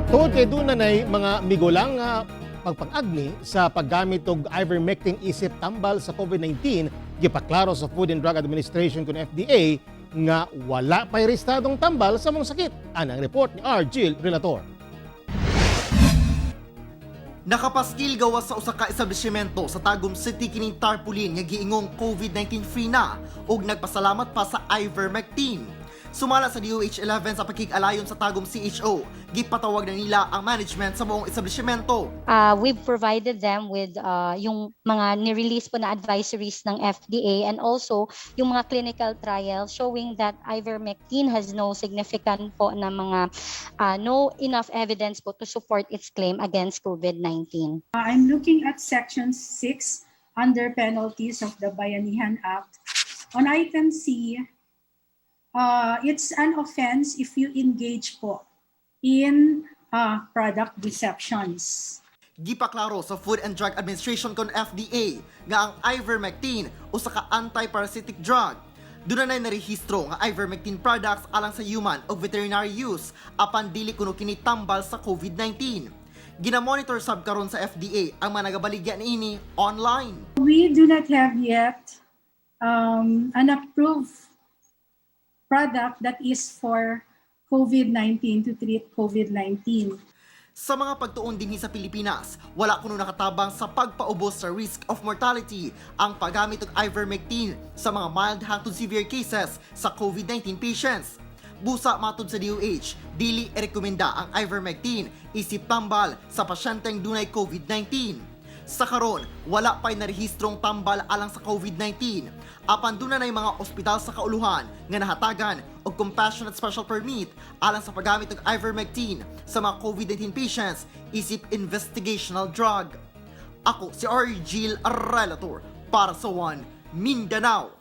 Tungod kay duna nay mga migulang nga pagpang-agni sa paggamit og ivermectin isip tambal sa COVID-19, gipaklaro sa Food and Drug Administration kon FDA nga wala pa'y rehistradong tambal sa maong sakit. Anang report ni R. Jill Relator. Nakapaskil gawas sa usa ka establishmento sa Tagum City kining tarpaulin nga giingong COVID-19 free na ug nagpasalamat pa sa ivermectin. Sumala sa DOH 11 sa pakig-alayon sa Tagum CHO, gipatawag na nila ang management sa buong establishmento. We've provided them with yung mga ni-release po na advisories ng FDA and also yung mga clinical trials showing that ivermectin has no significant po na mga no enough evidence po to support its claim against COVID-19. I'm looking at Section 6 under penalties of the Bayanihan Act. On item C, it's an offense if you engage po in product deceptions. Gipaklaro sa Food and Drug Administration kon FDA nga ang ivermectin usa ka anti-parasitic drug. Duna nay narehistro nga ivermectin products alang sa human o veterinary use, apan dili kuno kini tambal sa COVID-19. Gina-monitor sab karon sa FDA ang mga nagabaligya niini online. We do not have yet an approved product that is for COVID-19, to treat COVID-19. Sa mga pagtuon dinhi sa Pilipinas, wala kuno nakatabang sa pagpaubos sa risk of mortality ang paggamit og ivermectin sa mga mild hangtod severe cases sa COVID-19 patients. Busa matud sa DOH, dili irekomenda ang ivermectin isip tambal sa pasyenteng dunay COVID-19. Sa karon, wala pa'y narehistrong tambal alang sa COVID-19. Apan duna nay mga ospital sa kauluhan nga nahatagan og compassionate special permit alang sa paggamit og ivermectin sa mga COVID-19 patients isip investigational drug. Ako si R. Gil Relator para sa One Mindanao.